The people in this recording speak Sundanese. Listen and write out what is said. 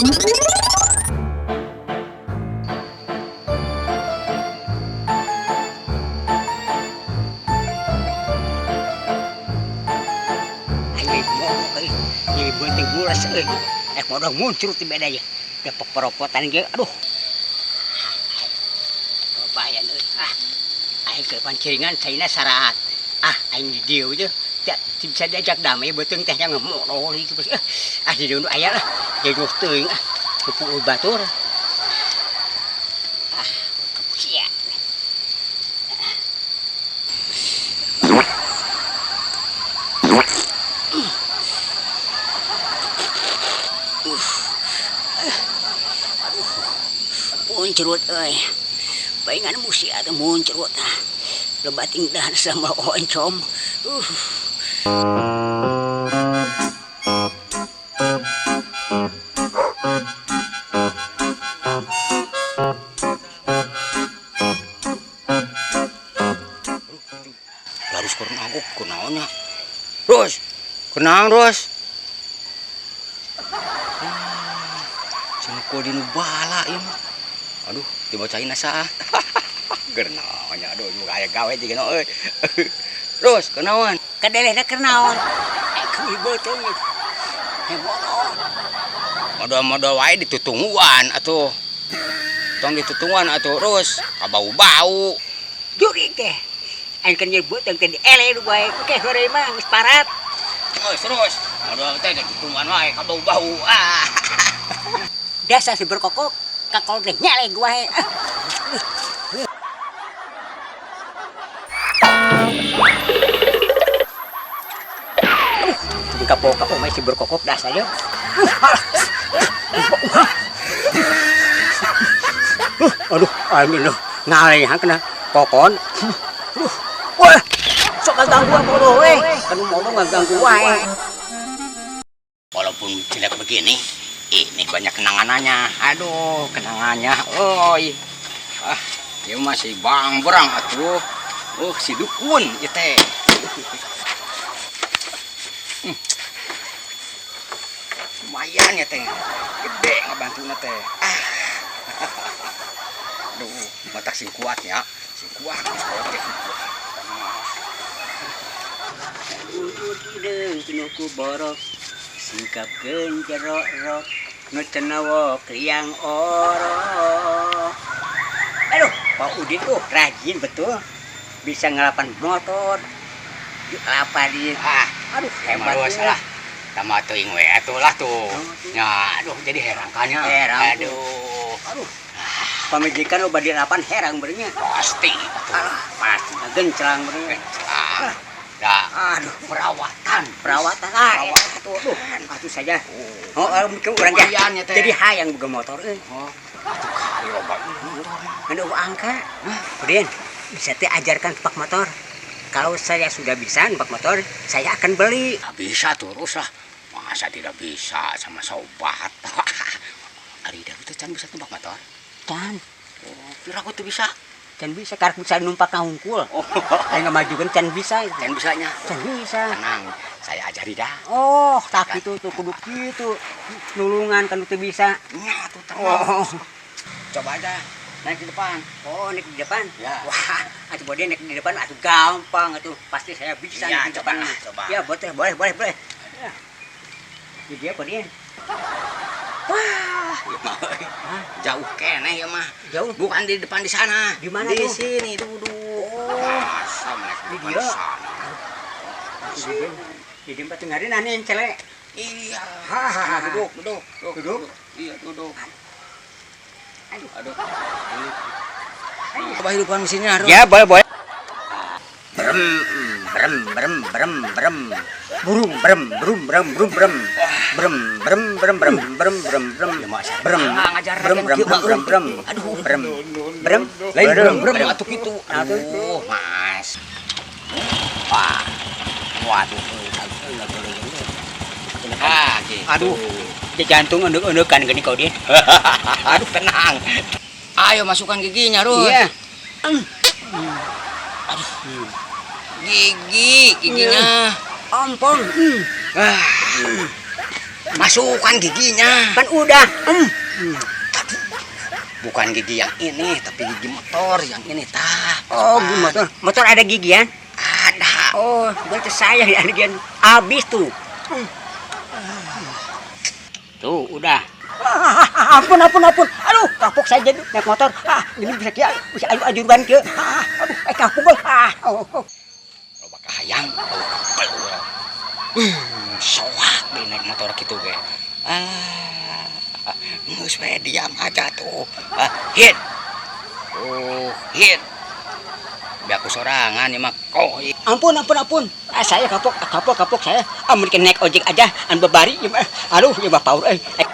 Aing mau euy, nyeri beuteung mules euy. Modal muncul ti beda ya. Da peperopotan ge aduh. Bayan euy. Ah. Aing ke panciringan caina saraat. Ah, aing di dieu je. Tidak bisa diajak damai beuteung teh nya ngemodol ieu. Ah, di dieu nu aya lah. Jauh teuing ah. Kupu batur. Ah, sia. Aduh, muncrut euy. Paingan musi atuh muncrut. Lebating dah sama oncom. Harus kurang aku kunaonnya. Terus, kunaon terus. Cenah kudu nu bala ieu mah. Aduh, dibacain asa. Gernaonnya aduh nu aya gawe jiga euy. Terus, kunaon? Kadelehna keur naon? Kuy beuteung. Heboh. Modal-modal wae ditutungguan atuh. Tong ditutungguan atuh terus kabau-bau. Juri teh. Aing kan nyeri beuteung teh diele nu bae. Oke, heureuy mah geus parat. Terus, terus. Modal teh ditutungguan wae kabau-bau. Ah. Dasar si berkokok kakol teh nyele gua he. Kapok-kapok masih berkokok dah saja. Aduh, aing loh ngaleh kena kokon. Wah, sok ganggu bodoh we. Kan bodoh ngaganggu wae. Walaupun jelek begini, ini banyak kenangannya. Aduh, kenangannya. Oi. Ah, dia masih bang berang atuh. Oh, si dukun ieu teh. Lumayan ya teh. Gede ngebantuna teh. Ah. Aduh, matak sing kuat ya. Sing kuat, sekolah teh sing kuat. Udur hideung tinu ku borok. Singkapkeun jero rok nu cenawok liang orok. Aduh, Pak Udin tuh rajin betul. Bisa ngelapan motor. Dilapanin. Ah, aduh hebat. Salah. Tambah teuing we atuh lah tuh. Ya, aduh jadi herang kan nya. Herang. Aduh. Aduh. Pamajikan loba dilapan herang berenya. Pasti atuh. Alah, pasti genclang berenya. Genclang. Dah. Aduh, perawatan. Perawatan. Ah, perawatan. Atuh, aduh. Atuh saja. Oh, mungkin urang Lumayan ya teh. Jadi hayang boga motor euy. Oh, atuh kali loba motor. Aduh angka. Udin, bisa teh ajarkan pak motor. Kalau saya sudah bisa numpak motor, saya akan beli. Nah, bisa terus lah. Masa tidak bisa sama sobat. Ari dah itu can bisa numpak motor? Can. Oh, kira aku tuh bisa. Can bisa, karena bisa numpak ngahungkul. Oh. Ayo ngemajukan can bisa. Can bisanya. Can bisa. Tenang, saya ajari dah. Oh, tak itu tuh kudu gitu. Nulungan kan itu bisa. Nya tuh tenang. Oh. Coba aja. Naik di depan. Oh, naik di depan? Ya. Wah, atuh boleh naik di depan atuh gampang atuh. Pasti saya bisa ya, naik di coba, depan. Coba. Ya, boleh, boleh, boleh, boleh. Ya. Di dia apa dia? Wah, ya mah. Jauh keneh ya mah. Jauh. Bukan di depan di sana. Di mana di tuh? Sini duduk. Oh. Masa naik di Di depan dia. sana. Di tempat tinggalin aneh yang celek. Iya. Hahaha. Duduk, duduk, duduk. Duduk. Iya, duduk. Aduh. Aduh. Coba hidupkan mesinnya, Aduh. Ya, boleh, boleh. Brem, brem, brem, brem, brem. Burung, brem, brem, brem, brem, brem. Brem, brem, brem, brem, brem, brem, brem. Brem, brem, brem, brem, brem, brem. Aduh. Brem, brem, Lain brem, brem, brem. atuh kitu. Atuh. Aduh, Mas. Wah. Waduh. Ah, gitu. Aduh. Jantung endek-endekan gini kau dia. Aduh, tenang. Ayo masukkan giginya, Rus. Iya. Aduh. Gigi, giginya. Ampun. Ah. Masukkan giginya. Kan udah. Bukan gigi yang ini, tapi gigi motor yang ini tah. Oh, gigi motor. Motor ada gigian? Ada. Oh, berarti saya yang ada gigian. Habis tuh. Tuh, udah. Ah, ampun, ampun, ampun. Aduh, kapok saya jadi naik motor. Ah, ini bisa kia, bisa aju ajuran ke. Ah, aduh, eh kapok gue. Ah, oh. Loba kahayang, loba kapel urang. Soak deh naik motor gitu ge. Alah, geus we diam aja tuh. Ah, hit. Oh, hit. Biar aku sorangan ya mah kok. Ampun, ampun, ampun. Ah, saya kapok, kapok, kapok saya. Ah, mungkin naik ojek aja, an babari. Ya, mah. Aduh, ya bapak eh. Eh.